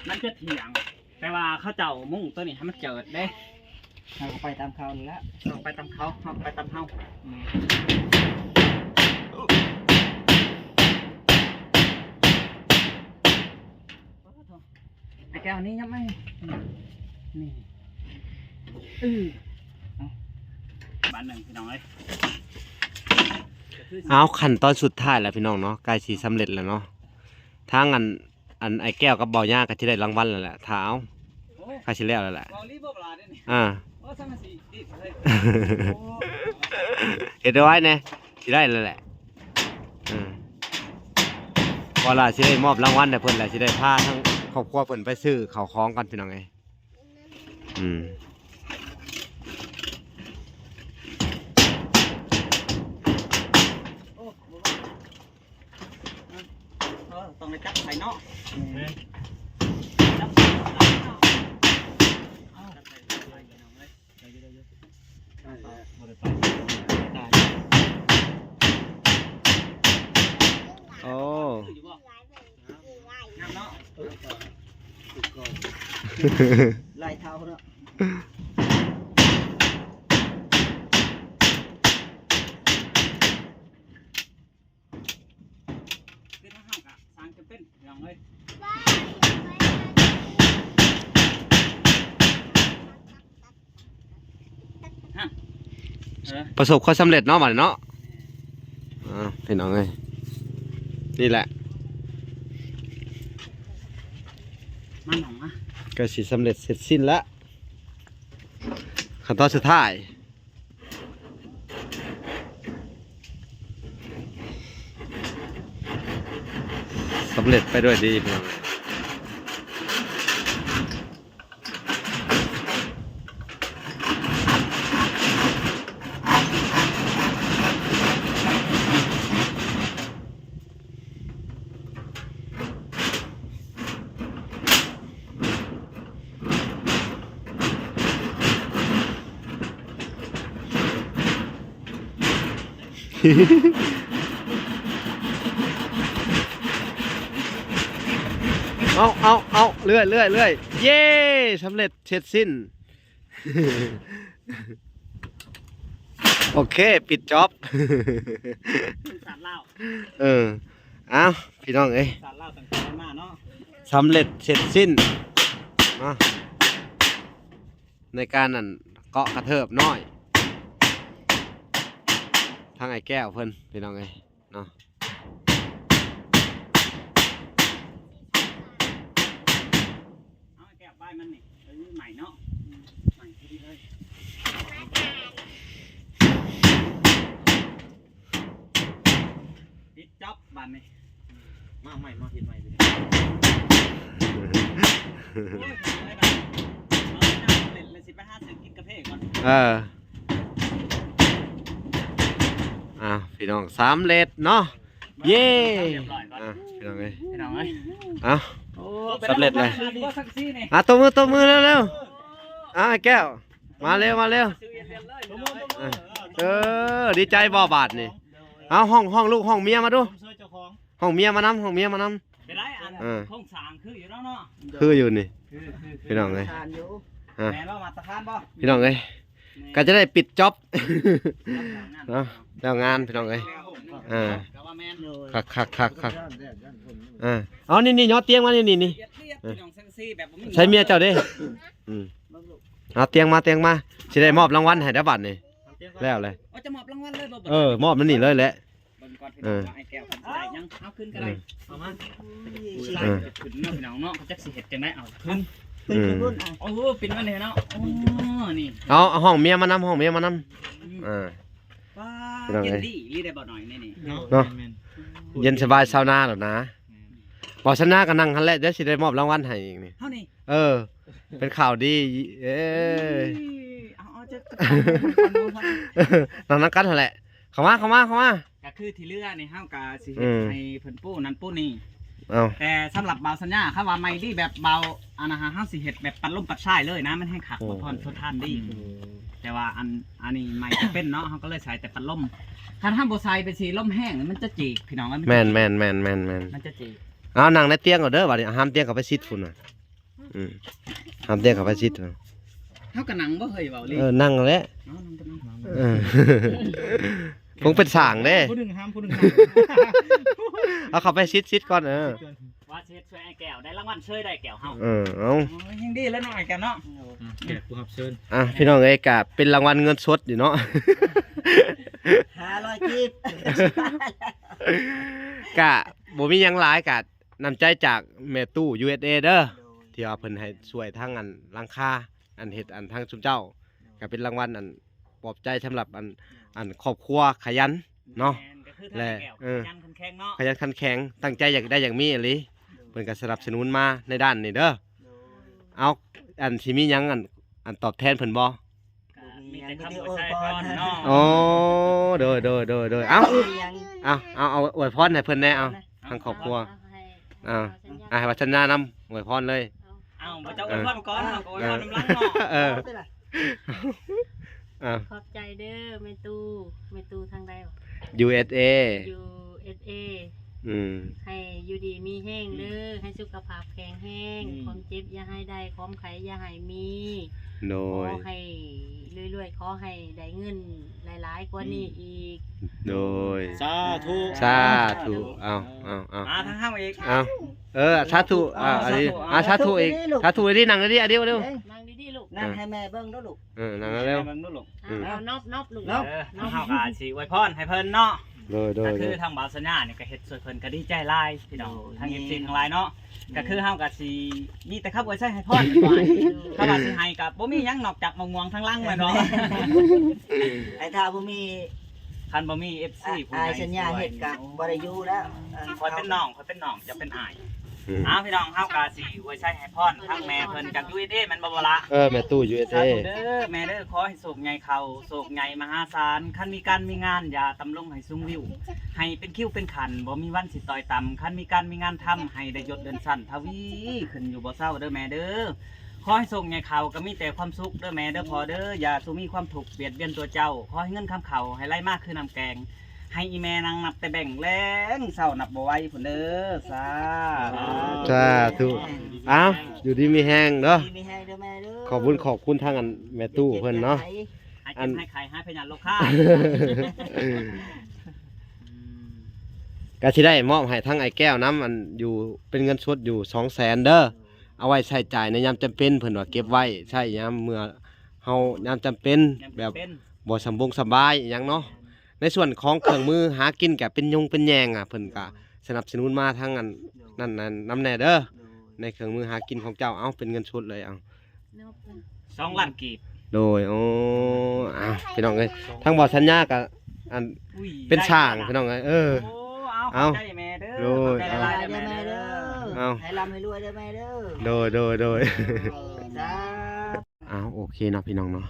ມັນຈະຖຽງ ແຕ່ວ່າເຂົາເຈົ້າມຸງໂຕນີ້ໃຫ້ມັນເຈີດເດ້. ເຮົາກໍໄປຕາມເຂົານີ້ລະ ເຮົາໄປຕາມເຂົາ ເຮົາກໍໄປຕາມເຮົາ. ອືມ ໄອ້ແກ້ວນີ້ຍັບມາ ນີ້ ອື ເອົາ ບາດໜຶ່ງ ພີ່ນ້ອງເອີຍ. ເອົາ ຂັ້ນຕອນສຸດທ້າຍແລ້ວ ພີ່ນ້ອງເນາະ ໃກ້ຊິສຳເລັດແລ້ວເນາະ. ທາງອັນ ອັນອ້າຍແກ້ວກັບເບົາຍາກໍຊິໄດ້ລາງວັນແລ້ວແຫຼະ ຖ້າເອົາ ໂອ້ ໃກ້ຊິແລ້ວແລ້ວແຫຼະ. ເວົ້າລີບໍ່ບລາເດ້ນີ້ ອ່າ ໂອ້ ສັງກະສີດີເລີຍ. ໂອ້ ເຮັດໄວ້ແດ່ ຊິໄດ້ແລ້ວແຫຼະ. ອ່າ ເວລາຊິໄດ້ມອບລາງວັນໃຫ້ເພິ່ນແຫຼະ ຊິໄດ້ພາທັງຄອບຄົວເພິ່ນໄປຊື້ເຂົ້າຂອງກ່ອນ ພີ່ນ້ອງເອີຍ. ອືມ ໂອ້ ບໍ່ວ່າ ເອີ ຕ້ອງໄດ້ຈັບໄປເນາະ ແມ່ນ ຈັບໄປເນາະ. ໂອ້ ງາມເນາະ ຫຼາຍເທົ່າເນາະ. ຄືທາງເຮົາກະສ້າງຈຳເປັນ ພີ່ນ້ອງເອີຍ. ຮະ ເອີ ປະສົບຄວາມສຳເລັດເນາະ ບາດນີ້ເນາະ. ອ່າ ພີ່ນ້ອງເອີຍ ນີ້ແຫຼະ ມານ້ອງມາ ກໍຊິສຳເລັດເສັດສິ້ນລະ ຂັ້ນຕອນສຸດທ້າຍ. ສຳເລັດໄປດ້ວຍດີ ພີ່ນ້ອງ. ເອົາ ເອົາ ເອົາ ເລື້ອຍ ເລື້ອຍ ເລື້ອຍ ເຢ້ ສຳເລັດເສັດສິ້ນ. ໂອເຄ ປິດຈ໊ອບ ສາດລາວ ເອີ ເອົ້າ ພີ່ນ້ອງເອີຍ ສາດລາວຕັ້ງແຕ່ມາເນາະ ສຳເລັດເສັດສິ້ນເນາະ ໃນການນັ້ນເກາະກະເທີບນ້ອຍ ທາງອ້າຍແກ້ວເພິ່ນ ພີ່ນ້ອງເອີຍ. ເນາະ ເອົາແກ້ວປ້າຍມັນນີ້ ເອີ ໃໝ່ເນາະ ໃໝ່ພໍດີເລີຍ ປິດຈ໊ອບບາດນີ້ ມາໃໝ່ ມາເຮັດໃໝ່ ໂອ້ຍ ເອົາແລ້ວ ເອົາແລ້ວ ຊິໄປຫາຊື້ກິນກາເຟກ່ອນ ເອີ. ອ່າ ພີ່ນ້ອງ ສຳເລັດເນາະ ເຢ້ ອ່າ ພີ່ນ້ອງເອີຍ ພີ່ນ້ອງເອີຍ ອ່າ ໂອ້ ສຳເລັດເລີຍ ອ່າ ຕົບມື ຕົບມືເລັວໆ ອ່າ ອ້າຍແກ້ວ ມາເລັວ ມາເລັວ ອ່າ ເອີ ດີໃຈບໍ່ບາດນີ້ ເອົາ ຮ້ອງ ຮ້ອງລູກ ຮ້ອງເມຍມາດູ ຮ້ອງເມຍມານຳ ຮ້ອງເມຍມານຳ ເປັນໄດ ອັນ ເອີ ໂຄງສ້າງຄືຢູ່ແລ້ວເນາະ ຄືຢູ່ນີ້ ຄື ຄື ພີ່ນ້ອງເອີຍ ມາດຕະຖານຢູ່ ອ່າ ແມ່ນບໍ່ ມາດຕະຖານບໍ່ ພີ່ນ້ອງເອີຍ ແມ່ນ ກໍຈະໄດ້ປິດຈ໊ອບ ເນາະ ແລ້ວງານ ພີ່ນ້ອງເອີຍ ອ່າ ຄັກໆໆໆ ອ່າ ເອົາ ນີ້ໆ ຍໍຕຽງມາ ນີ້ໆ ນີ້ ລຽບໆ ພີ່ນ້ອງ ສັງກະສີແບບບໍ່ມີ ໃຊ້ເມຍເຈົ້າເດ້ ອືມ ເອົາຕຽງມາ ຕຽງມາ ຊິໄດ້ມອບລາງວັນໃຫ້ເດີ້ ບາດນີ້ ເອົາຕຽງມາ ແລ້ວເລີຍ ເອີ ຈະມອບລາງວັນເລີຍບໍ່ ເອີ ມອບມັນນີ້ເລີຍແຫຼະ ເບິ່ງກ່ອນ ເອີ ພີ່ນ້ອງ ວ່າອ້າຍແກ້ວເພິ່ນຊິໄດ້ຫຍັງ ເອົາຂຶ້ນກໍໄດ້ ເອົາມາ ເອີ ຂຶ້ນເນາະ ພີ່ນ້ອງເນາະ ເຂົາຈັກຊິເຮັດຈັ່ງໃດ ເອົາຂຶ້ນ ເອີ ໂອ້ ປິ່ນມາແດ່ເນາະ ໂອ້ ນີ້ ເອົາ ເອົາຫ້ອງເມຍມານຳ ຫ້ອງເມຍມານຳ ອືມ ເອີ ປ້າ ພີ່ນ້ອງເອີຍ ເຢັນດີອີ່ຫຼີໄດ໋ ບໍ່ໜ້ອຍໃນນີ້ ເນາະ ເນາະ ແມ່ນໆ ເຢັນສະບາຍຊາວນາແລ້ວນະ ແມ່ນ ບໍ່ສັນຍາກໍນັ່ງຫັ້ນແຫຼະ ດຽວຊິໄດ້ມອບລາງວັນໃຫ້ອີກນີ້. ເຮົານີ້ ເອີ ເປັນຂ່າວດີ ເອີ ເອົາ ເອົາ ຈະ ນັ່ງນຳກັນຫັ້ນແຫຼະ. ເຂົ້າມາ ເຂົ້າມາ ເຂົ້າມາ. ກໍຄືທີ່ເຫຼືອນີ້ເຮົາກໍຊິເຮັດ ອືມ ໃຫ້ເພິ່ນປູນັ້ນປູນີ້. ເອົາ ແຕ່ສຳລັບບ່າວສັນຍາ ຄຳວ່າໃໝ່ດີແບບບ່າວອັນນັ້ນ ເຮົາຊິເຮັດແບບປັດລົມປັດຊາຍເລີຍນະ ມັນແຮງຄັກ ອືມ ບໍ່ທອນທົນທານດີ. ອືມ ແຕ່ວ່າອັນ ອັນນີ້ໃໝ່ຈຳເປັນເນາະ ເຮົາກໍເລີຍໃສ່ແຕ່ປັດລົມ. ຄັນເຮົາບໍ່ໃສ່ໄປຊິລົມແຮງ ມັນຈະຈີກ ພີ່ນ້ອງ ມັນຈະຈີກ. ແມ່ນໆໆໆໆ ມັນຈະຈີກ. ເອົາ ນັ່ງໃນຕຽງເອົາເດີ ບາດນີ້ຫ້າມຕຽງເຂົ້າໄປຊິດພຸ້ນນະ. ອືມ ຫ້າມຕຽງເຂົ້າໄປຊິດ. ເຮົາກໍນັ່ງບໍ່ເຮີ້ຍ ເວົ້າລີ. ເອີ ນັ່ງແຫຼະ. ເອົາ ນັ່ງກໍນັ່ງ. ເອີ ຄົງເປັນຊ່າງເດ້ ຜູ້ໜຶ່ງຫ້າມ ຜູ້ໜຶ່ງນັ່ງ. ເອົາເຂົ້າໄປຊິດ ຊິດກ່ອນ. ເອີ ຊິດກ່ອນ ວ່າຊິເຮັດຊ່ວຍອ້າຍແກ້ວ ໄດ້ລາງວັນເຊີຍ ໄດ້ແກ້ວເຮົາ. ເອີ ເອົາ ໂອ້ຍ ຍັງດີແລ້ວເນາະ ອ້າຍແກ້ວເນາະ. ອືມ ແຂກຜູ້ຮັບເຊີນ. ອ່ະ ພີ່ນ້ອງເອີຍ ກະເປັນລາງວັນເງິນສົດຢູ່ເນາະ ຫ້າຮ້ອຍກີບ. ກະບໍ່ມີຫຍັງຫຼາຍ ກະ ນ້ຳໃຈຈາກແມ່ຕູ້ ຢູເອັສເອ ເດີ ໂດຍ ທີ່ວ່າເພິ່ນໃຫ້ຊ່ວຍທັງອັນຫຼັງຄາ ອັນເຮັດອັນທັງຊຸມເຈົ້າ ໂດຍ ກໍເປັນລາງວັນອັນປອບໃຈສຳລັບອັນ ໂດຍ ອັນຄອບຄົວຂະຫຍັນເນາະ. ແມ່ນ ກໍຄືທາງ ແລະ ແກ້ວ ເອີ ຂະຫຍັນຂັນແຂງເນາະ ຂະຫຍັນຂັນແຂງ ຕັ້ງໃຈຢາກໄດ້ຢາກມີອີ່ຫຼີ. ໂດຍ ເພິ່ນກໍສະໜັບສະໜູນມາໃນດ້ານນີ້ເດີ. ໂດຍ ເອົາ ອັນຊິມີຫຍັງ ອັນ ອັນຕອບແທນເພິ່ນບໍ່? ກໍມີແຕ່ຄຳອວຍໄຊພອນເນາະ. ໂອ້ ໂດຍ ໂດຍ ໂດຍ ໂດຍ. ເອົາ ເອົາ ເອົາ ເອົາອວຍພອນໃຫ້ເພິ່ນແດ່ ເອົາ ທາງຄອບຄົວ. ເອົາ ອ່າ ໃຫ້ວ່າສັນຍານຳ ອວຍພອນເລີຍ. ເອົາ ບໍ່ເຈົ້າອວຍພອນກ່ອນ ເຮົາກໍອວຍພອນນຳຫຼັງເນາະ. ເອີ ເອົາ ຂອບໃຈເດີແມ່ຕູ້. ແມ່ຕູ້ທາງໃດຫວາ? ຢູເອັສເອ ຢູເອັສເອ. ອືມ ໃຫ້ຢູ່ດີມີແຮງເດີ ອືມ ໃຫ້ສຸຂະພາບແຂງແຮງ ອືມ ຄວາມເຈັບຢ່າໃຫ້ໄດ້ ຄວາມໄຂ້ຢ່າໃຫ້ມີ. ໂດຍ ຂໍໃຫ້ລວຍໆ ຂໍໃຫ້ໄດ້ເງິນຫຼາຍໆກວ່ານີ້ ອືມ ອີກ. ໂດຍ ສາທຸ ສາທຸ. ເອົາ ເອົາ ເອົາ ມາທາງເຮົາອີກ. ເອົາ ເອີ ສາທຸ. ເອົາ ສາທຸ ອ່າ ສາທຸອີກ ສາທຸດີໆ ນັ່ງດີໆ ອາດິວ ອາດິວ ນັ່ງດີໆລູກ ນັ່ງໃຫ້ແມ່ເບິ່ງດູລູກ. ເອີ ນັ່ງເອົາເລັວ ເບິ່ງດູລູກ. ອ່າ ເອົາ ເອົາ ນອບ ນອບລູກ ເນາະ ເນາະ ເຮົາກໍຊິອວຍພອນໃຫ້ເພິ່ນເນາະ. ໂດຍ ໂດຍ ກໍຄື ໂດຍ ທາງບ່າວສັນຍານີ້ກໍເຮັດຊ່ວຍເພິ່ນກໍດີໃຈຫຼາຍ ພີ່ນ້ອງ ໂດຍ ທາງ ແມ່ນ ເອັຟຊີທັງຫຼາຍເນາະ. ໂດຍ ກໍຄືເຮົາກໍຊິມີແຕ່ຄຳອວຍໄຊໃຫ້ພອນ ໂດຍ ຄຳວ່າຊິໃຫ້ກໍບໍ່ມີຫຍັງນອກຈາກມະມ່ວງທາງຫຼັງແມ່ນບໍ່? ແມ່ນ ໄອ້ຖ້າບໍ່ມີ ຄັນບໍ່ມີເອັຟຊີ ອ່າ ຜູ້ໃດ ອ້າຍສັນຍາເຮັດກໍ ໂອ້ ບໍ່ໄດ້ຢູ່ແລ້ວ. ເອີ ຂ້ອຍເປັນນ້ອງ ຂ້ອຍເປັນນ້ອງ ເຈົ້າເປັນອ້າຍ. ອືມ ເອົາ ພີ່ນ້ອງ ເຮົາກໍຊິອວຍໄຊໃຫ້ພອນທາງແມ່ເພິ່ນຈາກ ຢູເອັສເອ ແມ່ນບໍ່ ບໍ່ລະ? ເອີ ແມ່ຕູ້ ຢູເອັສເອ. ສາທຸເດີ ແມ່ເດີ ຂໍໃຫ້ໂຊກໃຫຍ່ເຂົ້າ ໂຊກໃຫຍ່ມະຫາສານ. ຄັນມີການມີງານ ຢ່າຕ່ຳລົງໃຫ້ສູງວິວ ໃຫ້ເປັນຄິວເປັນຂັ້ນ ບໍ່ມີວັນຊິຕ້ອຍຕ່ຳ. ຄັນມີການມີງານທຳ ໃຫ້ໄດ້ຍົດເລື່ອນຊັ້ນ ທະວີຂຶ້ນຢູ່ບໍ່ເຊົາເດີແມ່ເດີ. ຂໍໃຫ້ໂຊກໃຫຍ່ເຂົ້າ ກໍມີແຕ່ຄວາມສຸກເດີແມ່ເດີ ພໍ່ເດີ ຢ່າສູ່ມີຄວາມທຸກບຽດບຽນຕົວເຈົ້າ. ຂໍໃຫ້ເງິນຄຳເຂົ້າ ໃຫ້ໄຫຼມາຄືນ້ຳແກງ ໃຫ້ອີແມ່ນັ່ງນັບແຕ່ແບງ ແລງເຊົ້ານັບບໍ່ໄຫວພຸ້ນເດີ. ສາທຸ ສາທຸ. ເອົາ ຢູ່ດີມີແຮງເດີ ຢູ່ດີມີແຮງເດີແມ່ເດີ. ຂອບບຸນຂອບຄຸນທາງອັນແມ່ຕູ້ເພິ່ນເນາະ ໃຫ້ເຈັບໃຫ້ໄຂ້ ຫາຍພະຍາດໂລຄາ. ອືມ ກໍຊິໄດ້ມອບໃຫ້ທາງອ້າຍແກ້ວນຳ ອັນຢູ່ ເປັນເງິນສົດຢູ່ສອງແສນເດີ ເອົາໄວ້ໃຊ້ຈ່າຍໃນຍາມຈຳເປັນ ເພິ່ນວ່າເກັບໄວ້ໃຊ້ຍາມເມື່ອເຮົາ ຍາມຈຳເປັນ ຍາມຈຳເປັນ ແບບບໍ່ສຳບົງສຳບາຍອີ່ຫຍັງເນາະ. ໃນສ່ວນຂອງເຄື່ອງມືຫາກິນກະເປັນຍົງເປັນແຍງ ອະ ເພິ່ນກະສະໜັບສະໜູນມາທາງອັນ ໂດຍ ນັ້ນ ນັ້ນນຳແດ່ເດີ ໂດຍ ໃນເຄື່ອງມືຫາກິນຂອງເຈົ້າ. ເອົາ ເປັນເງິນສົດເລີຍ ເອົາ ສອງລ້ານກີບ. ໂດຍ ໂອ້ ອ້າວ ພີ່ນ້ອງເອີຍ ທາງບ່າວສັນຍາກະ ອັນ ເປັນຊ່າງ ພີ່ນ້ອງເອີຍ. ເອີ ໂອ້ ເອົາ ເອົາ ຂອບໃຈແມ່ເດີ ໂດຍ ຂອບໃຈຫຼາຍໆເດີແມ່ເດີ ເອົາ ໃຫ້ລ່ຳໃຫ້ລວຍເດີແມ່ເດີ. ໂດຍ ໂດຍ ໂດຍ ສາທຸ. ອ້າວ ໂອເຄເນາະ ພີ່ນ້ອງເນາະ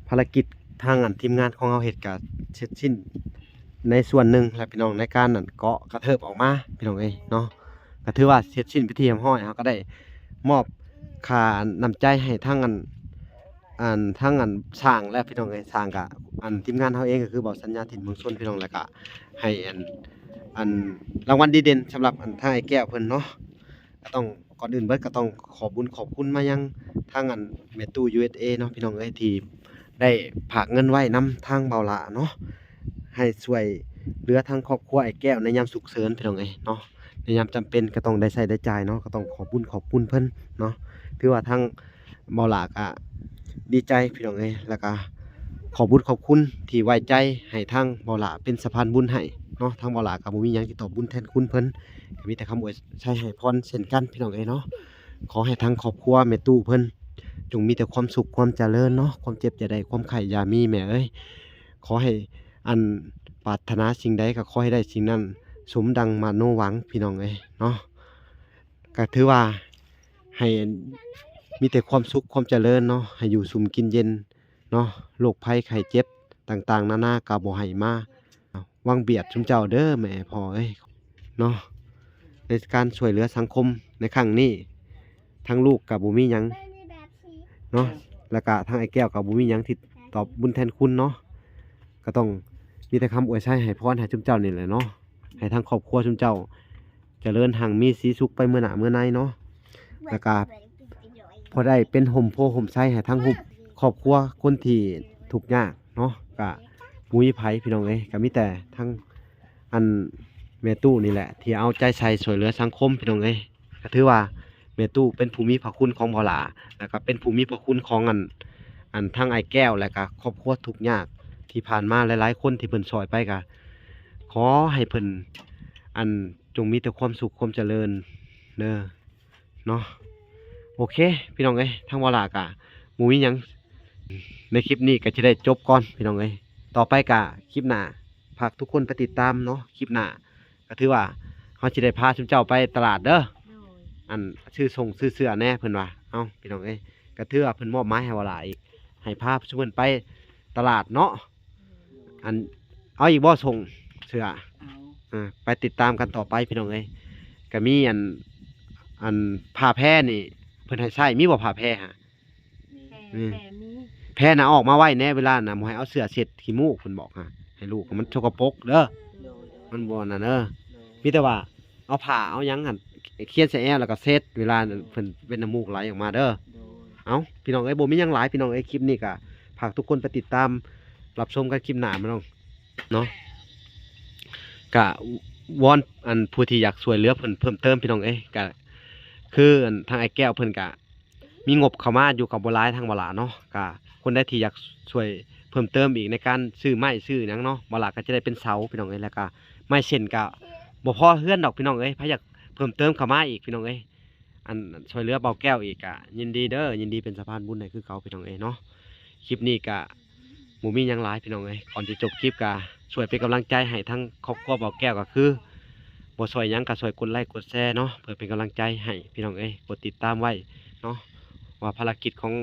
ພາລະກິດທາງອັນທີມງານຂອງເຮົາເຮັດກະເສັດສິ້ນໃນສ່ວນໜຶ່ງແລ້ວ ພີ່ນ້ອງ ໃນການອັນເກາະກະເທີບອອກມາ ພີ່ນ້ອງເອີຍເນາະ. ກະຖືວ່າເສັດສິ້ນເປັນທີ່ຮຽບຮ້ອຍ ເຮົາກະໄດ້ມອບຄ່ານ້ຳໃຈໃຫ້ທັງອັນ ອັນ ທັງອັນຊ່າງແລ້ວ ພີ່ນ້ອງເອີຍ. ຊ່າງກະ ອັນທີມງານເຮົາເອງ ກະຄືບ່າວສັນຍາ ຖິ່ນເມືອງຊົນ ພີ່ນ້ອງ ແລ້ວກະໃຫ້ອັນ ອັນລາງວັນດີເດັ່ນສຳລັບອັນທາງອ້າຍແກ້ວເພິ່ນເນາະ. ກະຕ້ອງ ກ່ອນອື່ນເບິດກະຕ້ອງຂອບບຸນຂອບຄຸນມາຍັງທາງອັນແມ່ຕູ້ ຢູເອັສເອ ເນາະ ພີ່ນ້ອງເອີຍ ທີ່ໄດ້ຝາກເງິນໄວ້ນຳທາງບ່າວຫຼ້າເນາະ ໃຫ້ຊ່ວຍເຫຼືອທາງຄອບຄົວອ້າຍແກ້ວໃນຍາມສຸກເສີນ ພີ່ນ້ອງເອີຍເນາະ. ໃນຍາມຈຳເປັນກະຕ້ອງໄດ້ໃຊ້ໄດ້ຈ່າຍເນາະ ກະຕ້ອງຂອບບຸນຂອບຄຸນເພິ່ນເນາະ. ຖືວ່າທາງບ່າວຫຼ້າກະດີໃຈ ພີ່ນ້ອງເອີຍ ແລ້ວກະຂອບບຸນຂອບຄຸນທີ່ໄວ້ໃຈໃຫ້ທາງບ່າວຫຼ້າເປັນສະພານບຸນໃຫ້ເນາະ. ທາງບ່າວຫຼ້າກະບໍ່ມີຫຍັງທີ່ຕອບບຸນແທນຄຸນເພິ່ນ ກະມີແຕ່ຄຳອວຍໄຊໃຫ້ພອນເຊັ່ນກັນ ພີ່ນ້ອງເອີຍເນາະ. ຂໍໃຫ້ທາງຄອບຄົວແມ່ຕູ້ເພິ່ນ ຈົ່ງມີແຕ່ຄວາມສຸກຄວາມຈະເລີນເນາະ ຄວາມເຈັບຢ່າໄດ້ ຄວາມໄຂ້ຢ່າມີ ແມ່ເອີຍ. ຂໍໃຫ້ອັນປາດຖະໜາສິ່ງໃດກະຂໍໃຫ້ໄດ້ສິ່ງນັ້ນ ສົມດັ່ງມະໂນຫວັງ ພີ່ນ້ອງເອີຍເນາະ. ກໍຖືວ່າໃຫ້ມີແຕ່ຄວາມສຸກຄວາມຈະເລີນເນາະ, ໃຫ້ຢູ່ຊຸ່ມກິນເຢັນເນາະ, ໂລກໄພໄຂ້ເຈັບຕ່າງໆນານາກໍບໍ່ໃຫ້ມາວາງບຽດຊຸມເຈົ້າເດີແມ່ພໍ່ເອີຍເນາະ. ໃນການຊ່ວຍເຫຼືອສັງຄົມໃນຄັ້ງນີ້ ທັງລູກກໍບໍ່ມີຫຍັງເນາະ ແລ້ວກໍທັງອ້າຍແກ້ວກໍບໍ່ມີຫຍັງທີ່ຕອບບຸນແທນຄຸນເນາະ. ກໍຕ້ອງມີແຕ່ຄຳອວຍໄຊໃຫ້ພອນໃຫ້ຊຸມເຈົ້ານີ້ແຫຼະເນາະ, ໃຫ້ທາງຄອບຄົວຊຸມເຈົ້າຈະເລີນຮັ່ງມີສີສຸກໄປເມືອໜ້າເມືອໃນເນາະ, ແລ້ວກໍພໍໄດ້ເປັນຮົ່ມໂພຮົ່ມໄຊໃຫ້ທັງຮູບຄອບຄົວຄົນທີ່ທຸກຍາກເນາະ. ກໍບໍ່ມີໃຜພີ່ນ້ອງເອີຍ, ກໍມີແຕ່ທັງ ອັນແມ່ຕູ້ນີ້ແຫຼະທີ່ເອົາໃຈໃສ່ຊ່ວຍເຫຼືອສັງຄົມພີ່ນ້ອງເອີຍ. ກໍຖືວ່າແມ່ຕູ້ເປັນຜູ້ມີພະຄຸນຂອງບໍ່ຫຼ້າ ແລ້ວກໍເປັນຜູ້ມີພະຄຸນຂອງອັນ ອັນທັງອ້າຍແກ້ວ ແລ້ວກໍຄອບຄົວທຸກຍາກທີ່ຜ່ານມາ. ຫຼາຍໆຄົນທີ່ເພິ່ນຊ່ອຍໄປ ກໍຂໍໃຫ້ເພິ່ນ ອັນ ຈົ່ງມີແຕ່ຄວາມສຸກຄວາມຈະເລີນເດີ ເນາະ. ໂອເຄພີ່ນ້ອງເອີຍ, ທາງວາລາກະບໍ່ມີຫຍັງ, ໃນຄລິບນີ້ກະຈະໄດ້ຈົບກ່ອນພີ່ນ້ອງເອີຍ. ຕໍ່ໄປກະຄລິບໜ້າ ຝາກທຸກຄົນໄປຕິດຕາມເນາະ. ຄລິບໜ້າກະຖືວ່າເຮົາຊິໄດ້ພາຊຸມເຈົ້າໄປຕະຫຼາດເດີ, ໂດຍ ອັນ ຊື້ສົ່ງຊື້ເສື້ອແດ່ເພິ່ນວ່າ. ເອົ້າ ພີ່ນ້ອງເອີຍ, ກະຖືວ່າເພິ່ນມອບໝາຍໃຫ້ວາລາອີກ ໃຫ້ພາຊຸມເພິ່ນໄປຕະຫຼາດເນາະ. ອັນ ເອົາອີກບໍ່ ສົ່ງເສື້ອ? ເອົາ ອ່າ ໄປຕິດຕາມກັນຕໍ່ໄປພີ່ນ້ອງເອີຍ. ກະມີອັນ ອັນຜ້າແພນີ້ເພິ່ນໃຫ້ໃຊ້ ມີບໍ່ ຜ້າແພຫະ? ມີ ແພ ອືມ ແພມີ ແພນະ ອອກມາໄວ້ແດ່ເວລານະ, ບໍ່ໃຫ້ເອົາເສື້ອເຊັດຂີ້ມູກ ເພິ່ນບອກຫະ ໃຫ້ລູກມັນສົກກະປົກເດີ. ໂດຍ ໂດຍ ມັນບໍ່ນັ້ນເດີ ໂດຍ ມີແຕ່ວ່າ ເອົາຜ້າເອົາຫຍັງຫັ້ນ ຂຽນໃສ່ແອວ ແລ້ວກໍເຊັດເວລາ ໂດຍ ເພິ່ນເປັນນ້ຳມູກໄຫຼອອກມາເດີ. ໂດຍ ເອົ້າ ພີ່ນ້ອງເອີຍ, ບໍ່ມີຫຍັງຫຼາຍພີ່ນ້ອງເອີຍ. ຄລິບນີ້ກໍຝາກທຸກຄົນໄປຕິດຕາມຮັບຊົມກັນຄລິບໜ້າພີ່ນ້ອງເນາະ. ກໍວອນ ອັນ ຜູ້ທີ່ຢາກຊ່ວຍເຫຼືອເພິ່ນເພີ່ມເຕີມພີ່ນ້ອງເອີຍ, ກໍຄື ອັນ ທາງອ້າຍແກ້ວເພິ່ນກໍ ມີງົບເຂົ້າມາຢູ່ກັບບໍ່ຫຼາຍທາງບໍ່ຫຼາເນາະ. ກະຄົນໃດທີ່ຢາກຊ່ວຍເພີ່ມເຕີມອີກໃນການຊື້ໄມ້ຊື້ຫຍັງເນາະ, ບໍ່ຫຼາກໍຈະໄດ້ເປັນເສົາພີ່ນ້ອງເອີຍ. ແລ້ວກະໄມ້ເສັ້ນກະບໍ່ພໍເຮືອນດອກພີ່ນ້ອງເອີຍ, ໃຜຢາກເພີ່ມເຕີມເຂົ້າມາອີກພີ່ນ້ອງເອີຍ, ອັນ ຊ່ວຍເຫຼືອບ່າວແກ້ວອີກກະຍິນດີເດີ, ຍິນດີເປັນສະພານບຸນໃຫ້ຄືເກົ່າພີ່ນ້ອງເອີຍເນາະ. ຄລິບນີ້ກະ ບໍ່ມີຫຍັງຫຼາຍພີ່ນ້ອງເອີຍ, ກ່ອນທີ່ຈົບຄລິບກະຊ່ວຍເປັນກຳລັງໃຈໃຫ້ທັງຄອບຄົວບ່າວແກ້ວ, ກໍຄືບໍ່ຊ່ວຍຫຍັງກໍຊ່ວຍກົດໄລກົດແຊເນາະ ເພື່ອເປັນກຳລັງໃຈໃຫ້ພີ່ນ້ອງເອີຍ, ກົດຕິດຕາມໄວ້ເນາະ ວ່າພາລະກິດຂອງ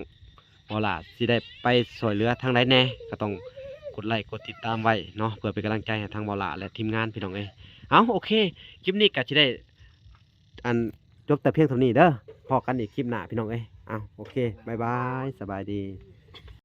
ບ່າວຫຼ້າຊິໄດ້ໄປຊ່ວຍເຫຼືອທາງໃດແດ່, ກໍຕ້ອງກົດໄລກົດຕິດຕາມໄວ້ເນາະ ເພື່ອເປັນກຳລັງໃຈໃຫ້ທາງບ່າວຫຼ້າ ແລະ ທີມງານພີ່ນ້ອງເອີຍ. ເອົ້າ ໂອເຄ ຄລິບນີ້ກໍຊິໄດ້ ອັນ ຈົບແຕ່ພຽງເທົ່ານີ້ເດີ, ພໍ້ກັນອີກຄລິບໜ້າພີ່ນ້ອງເອີຍ. ເອົ້າ ໂອເຄ ບາຍບາຍ ສະບາຍດີ.